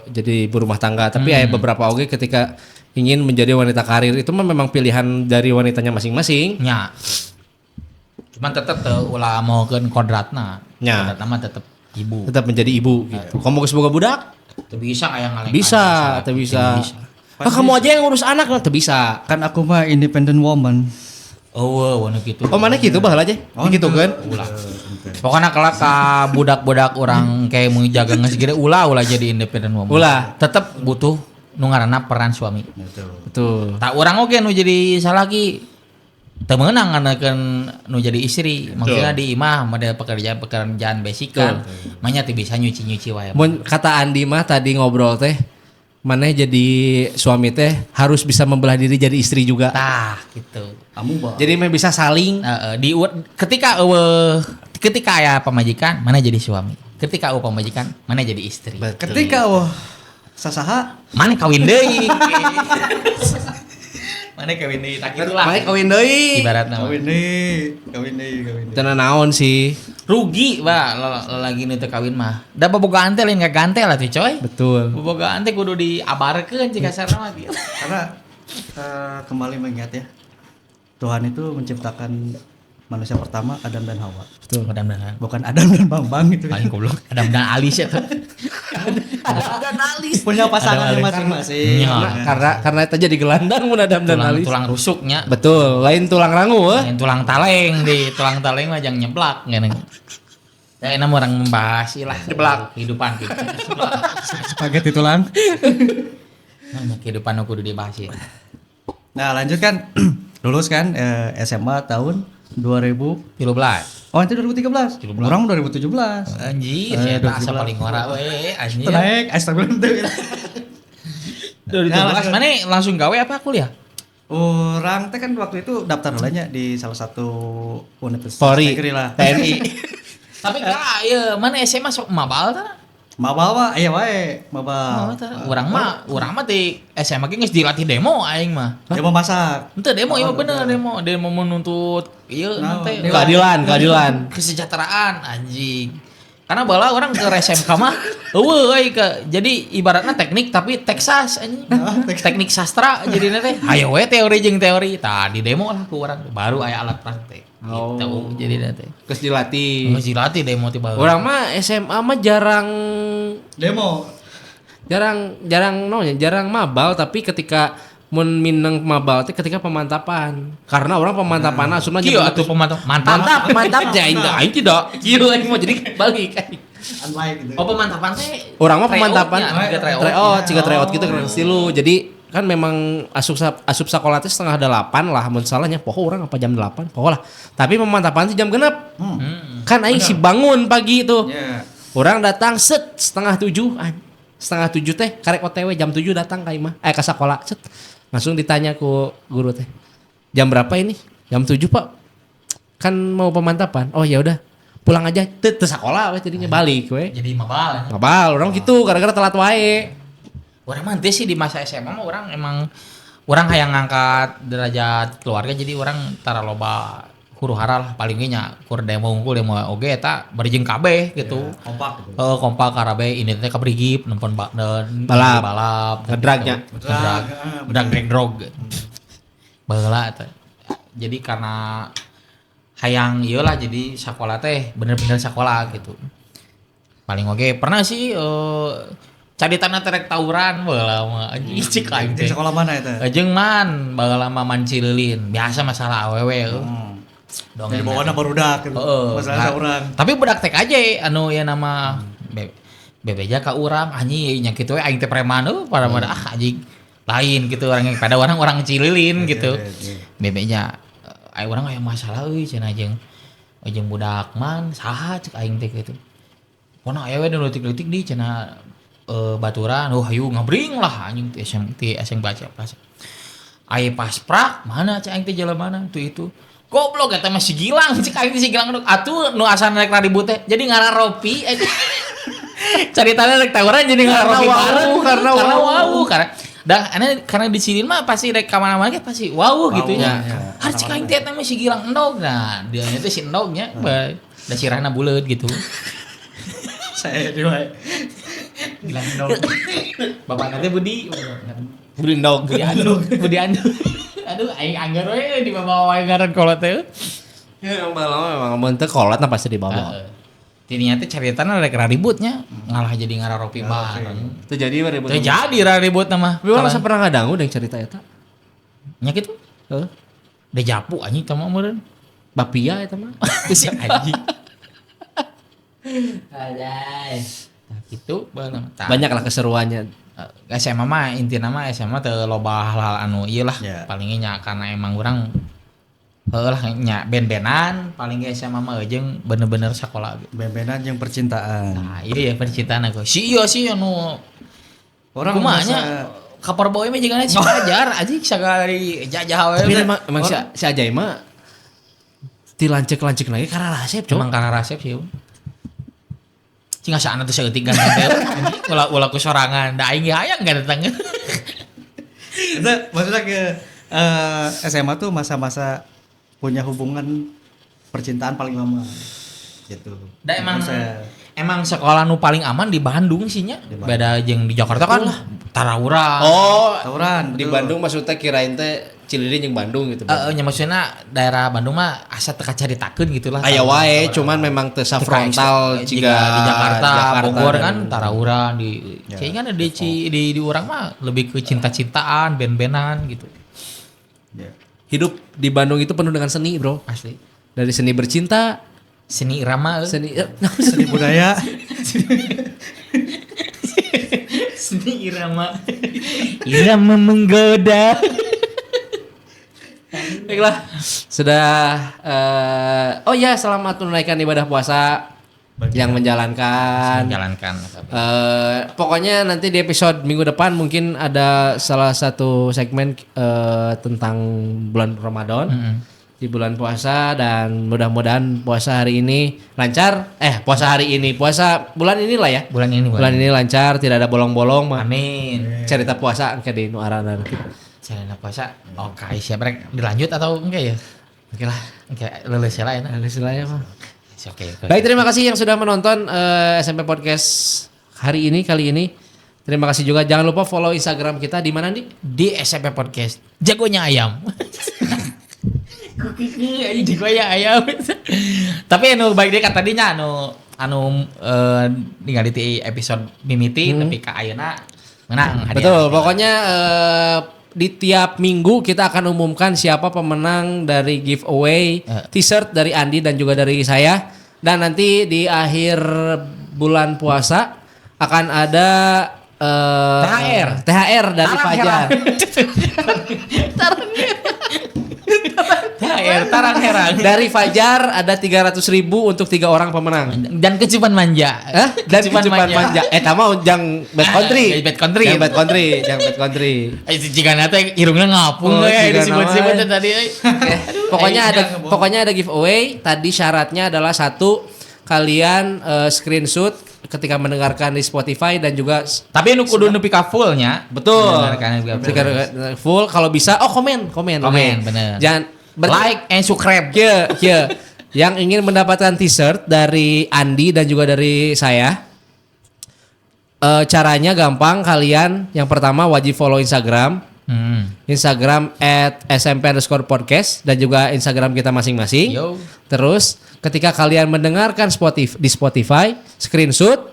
jadi ibu rumah tangga. Tapi ada beberapa oge ketika ingin menjadi wanita karir itu mah memang pilihan dari wanitanya masing-masing. Nya. Cuman tetep teu ulah mokeun kodratna. Nya. Kodratna mah tetep ibu. Tetap menjadi ibu gitu. Kamu geus boga budak? Teu bisa aya ngaleng. Bisa, teu bisa. Ah, kamu aja yang ngurus anak lah, teu bisa. Kan aku mah independent woman. Eueuh nu kitu. Oh mana kitu baheula aja? Oh, Dikitukeun. Ulah. Pokoknya kelak ka budak-budak orang kayak mau jaga geus gede ulah ulah jadi independent woman. Ulah. Tetep butuh nu ngaranna peran suami. Betul. Betul. Tak urang oge nu jadi salaki teu meunang nganakeun nu jadi istri. Maksudnya di imah model pekerjaan-pekerjaan basic kan. Manya teu bisa nyuci-nyuci wae. Mun kata Andi mah tadi ngobrol teh maneh jadi suami teh harus bisa membelah diri jadi istri juga. Tah gitu. Kamu bah. Jadi meh bisa saling Di ketika eueuh ketika aya pamajikan mana jadi suami. Ketika eueuh pamajikan mana jadi istri. Ketika wah sasaha Mana kawin deui. Mana kawin deui tak gitulah. Maneh kawin deui. Ibaratna mah. kawin deui, kawin deui, kawin deui. Teu naon sih. Rugi bah lagi nu teu kawin mah. Da bobogaan teh lain ngagantel atuh coy. Betul. Bobogaan teh kudu diabarkeun cik kasarna mah gitu. Karena kembali mengingat ya. Tuhan itu menciptakan manusia pertama Adam dan Hawa. Betul. Adam dan Hawa. Bukan Adam dan Bambang gitu. Paling goblok Adam dan Alis ya tuh. Adam dan Alis. Punya pasangan Adam masing-masing. Iya. Karena itu jadi gelandang mun Adam dan Tulang, Alis. tulang rusuknya. Betul, lain tulang rangu eh. Lain tulang taleng di tulang taleng mah jangan nyeblak ngene. Ya enak orang membahas lah Nyeblak. Kehidupan gitu. Spaghetti tulang. Nah, kehidupan nu kudu dibahas ya. Nah, lanjut kan. Lulus kan SMA tahun 2000. 13. Oh, itu 2013. Orang 2017. Anjir, saya tak asa paling ngora we anjir. Naik, astagfirullah. 2017 mana langsung gawe apa kuliah? Orang teh kan waktu itu daftar heulanya di salah satu universitas Polri, negeri lah. TNI. Tapi kala ieu mana SMA sok mabal tah? Mabal mah aya wae, mabal. Oh, tah. Urang mah di SMA ge geus dilatih demo aing mah. Demo masak. Henteu demo ieu mah bener demo, demo menuntut ieu Nah, teh Keadilan, keadilan. kesejahteraan anjing. Karena bala orang ke SMK mah eueuh euy ke jadi ibaratnya teknik tapi Texas anjing. Teknik sastra jadinya teh. Hayo we teori jeung teori. Tah di demo lah ku urang baru aya alat praktek. Oh. Gitu jadinya teh. Geus dilatih. Geus dilatih demo tiba. Orang mah SMA mah jarang Demo. jarang naonnya, jarang mabal tapi ketika mun mineng mabal teh ketika pemantapan. Karena orang pemantapan asupna Kieu atuh pemantap. Mantap. mantap, mantap ja aing teh, aing tidak. Kieu aing mah jadi balik aing. Unlike gitu. Oh pemantapan teh. Orang mah pemantapan tryout-nya, tryout. tryout, ciga tryout gitu kan stilu. Jadi kan memang asup sekolah teh 7:30 lah mun salahnya poho orang apa jam 8 poho lah. Tapi pemantapan teh jam 6. Kan aing si bangun pagi itu. Yeah. Orang datang set 6:30, 6:30 teh karek OTW jam 7 datang ka imah ka sakola set. Langsung ditanya ku guru teh. Jam berapa ini? Jam 7, Pak. Kan mau pemantapan. Oh ya udah, pulang aja. Teu sakola we jadinya balik we. Jadi mabal. Mabal orang gitu gara-gara telat wae. Orang mah henteu sih di masa SMA mah orang emang orang hayang ngangkat derajat keluarga jadi orang tara loba huru hara lah paling ge nya kur demo unggul demo oge eta bari jeung kabeh gitu. Ya, kompak gitu. Heeh, kompak karabe ini teh kabrigip nempon Balap. balap Ngedragnya. Ngedrag. Ngedrag drag drog. Baheula eta. Jadi karena hayang ieu lah jadi sakola teh bener-bener sakola gitu. Paling oge pernah sih cari tanah terek tawuran baheula mah anjing cik aing Di teh. sekolah mana itu? Jeung man baheula mah man Cililin. Biasa masalah awewe heuh. Dongeng Jadi bawaanna barudak gitu. Heeh. Masalah Nah, saurang. Tapi budak TKJ anu ya nama bebeja ka urang anjing nya kitu we aing teh preman eueuh pada ah anjing lain gitu orang yang pada orang Cililin gitu. Bebeja aya urang aya masalah euy cenah jeung budak man saha cek aing teh kitu. Pokona aya we nu leutik-leutik di cenah baturan oh hayu ngabring lah anjing ti SM ti SM baca pas. Aya pas prak mana cek aing teh jalan mana tuh itu. Goblok eta mah si Gilang cek aing teh si Gilang atuh nu asana rek ribut teh jadi ngararopi anjing. Caritana rek tawuran jadi ngararopi bareng karena wau karena dah ane karena di sini mah pasti rek ka mana-mana ge pasti wau gitu nya. Har cek aing teh eta mah si Gilang endog. Nah, dia teh si endognya da sirahna buleut gitu. Saya di wae. Gilang endog. Bapakna teh Budi. Budi endog. Budi Anduk, Budi Anduk. Aduh aing anggar we di bawa wae ngaran kolot teh. Ya emang baheula memang mun teu kolot nah pasti dibawa. Heeh. Tidinya teh caritana rek ributnya ngalah jadi ngararopi bareng. Teu jadi ribut. Teu jadi ribut mah. Tapi urang asa pernah ngadangu deung cerita eta. Nya kitu. Heeh. Dejapu anjing teh mah meureun. Bapia eta mah. Si anjing. Aday. Nah, gitu bener. Banyak lah keseruannya. SMA mah intina mah SMA teu loba hal-hal anu ieu lah. Ya. Palingnya nya karena emang urang heuh lah nya ben-benan paling ge SMA mah jeung bener-bener sekolah gitu. Ben-benan jeung percintaan. Nah, iya ya percintaan aku. Si iya sih anu Orang kumaha nya merasa kabar boy mah jeung si Fajar anjing sakali jajah we. Tapi emang si Ajay mah ti lanceuk-lanceuk lagi karena rasep, Cok. Emang karena rasep sih. Cing asa teh saeutik ganteng teh. Ulah ulah ku sorangan, da aing ge hayang ganteng. Itu maksudnya ke SMA tuh masa-masa punya hubungan percintaan paling lama gitu. Da emang Saya emang sekolah nu paling aman di Bandung sih nya. Di Bandung. Beda jeung di Jakarta kan tarawuran. Oh, tawuran, di betul. Bandung maksudnya kirain teh Cililin jeung Bandung gitu. Heeh, nya maksudnya daerah Bandung mah asa teu kacaritakeun gitu lah. Aya wae, cuman memang teu safrontal jika jiga di Jakarta, Bogor dan- kan tarawuran di Ya, kayaknya kan di urang mah lebih ke cinta-cintaan, ben-benan gitu. Ya. Hidup di Bandung itu penuh dengan seni, Bro. Asli. Dari seni bercinta, Seni irama, seni Seni budaya. seni irama. Irama menggoda. Baiklah, sudah oh ya, selamat menunaikan ibadah puasa yang menjalankan. Menjalankan. Pokoknya nanti di episode minggu depan mungkin ada salah satu segmen tentang bulan Ramadan. Di bulan puasa, dan mudah-mudahan puasa hari ini lancar. Puasa hari ini, puasa bulan inilah ya. Bulan ini, Bulan ini lancar, tidak ada bolong-bolong mah. Amin. Cerita puasa engke di nu arana nanti. Cerita puasa. Oke, siap rek dilanjut atau enggak ya? Oke lah. Oke, lulus lah ya. Lulus lah ya, mah. Oke, oke. Baik, terima kasih yang sudah menonton SMP Podcast hari ini kali ini. Terima kasih juga. Jangan lupa follow Instagram kita di mana, Di? Di SMP Podcast. Jagonya ayam. Jagonya ayam. Tapi anu baik deh kata tadinya anu ningali ti episode mimiti tapi ka ayeuna menang hadiah. Betul, pokoknya di tiap minggu kita akan umumkan siapa pemenang dari giveaway t-shirt dari Andi dan juga dari saya. Dan nanti di akhir bulan puasa akan ada THR. THR dari Tarang Fajar. THR tarang herang. Dari Fajar ada 300.000 untuk 3 orang pemenang. Dan kecupan manja. Hah? Dan kecupan manja. Tama jang bad country. Bad country. Jang bad country, jang bad country. Jika nate irungna ngapung Oh, we jigana disebut-sebut mah. tadi. Oke. Pokoknya ada giveaway. Tadi syaratnya adalah satu, kalian screenshot ketika mendengarkan di Spotify dan juga Tapi nu kudu nepi ka full nya. Betul. Mendengarkan juga full. Ketika full kalau bisa komen, Komen, oke. bener. Jangan Like and subscribe. Kieu. Yang ingin mendapatkan t-shirt dari Andi dan juga dari saya, caranya gampang, kalian yang pertama wajib follow Instagram. Instagram @smp_podcast dan juga Instagram kita masing-masing. Yo. Terus ketika kalian mendengarkan Spotify di Spotify, screenshot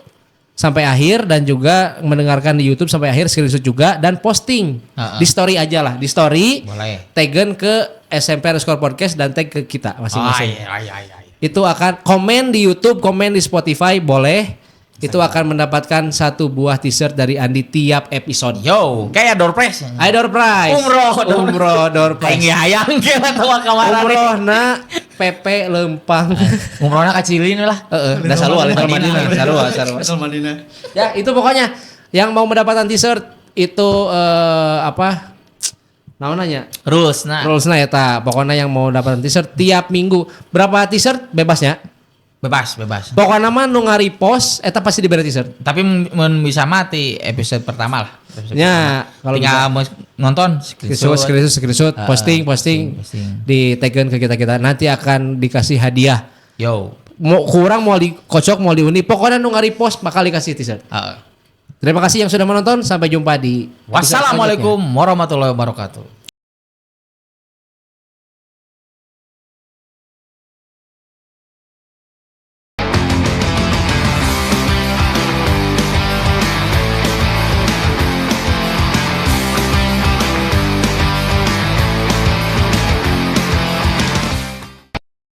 sampai akhir, dan juga mendengarkan di YouTube sampai akhir screenshot juga, dan posting di story aja lah, di story. Boleh. Taggen ke SMP_podcast dan tag ke kita masing-masing. Iya. Itu akan komen di YouTube, komen di Spotify boleh. Itu akan mendapatkan satu buah t-shirt dari Andi tiap episode. Yo, kayak door prize. Ayo door prize. Umroh, door prize. Aing hayang kira tawa kamarana. Umroh na PP lempang. Umrohna ka Cilin lah. Heeh, da sarua Little Madinah, sarua. Little Madinah. Ya, itu pokoknya yang mau mendapatkan t-shirt itu apa? Naon nanya? Rules nah. Rules-na eta. Pokoknya yang mau dapatkan t-shirt tiap minggu. Berapa t-shirt bebasnya? Bebas. Pokoknya mah nu ngari-post eta pasti diberi t-shirt. Tapi mun bisa mati episode pertama lah. Episode Ya, pertama. kalau tinggal mau nonton screenshot, posting, di taggen ke kita. Nanti akan dikasih hadiah. Yo. Mau kurang mau dikocok mau diundi, pokoknya nu ngari-post bakal dikasih t-shirt. Terima kasih yang sudah menonton, sampai jumpa di episode Wassalamualaikum warahmatullahi wabarakatuh.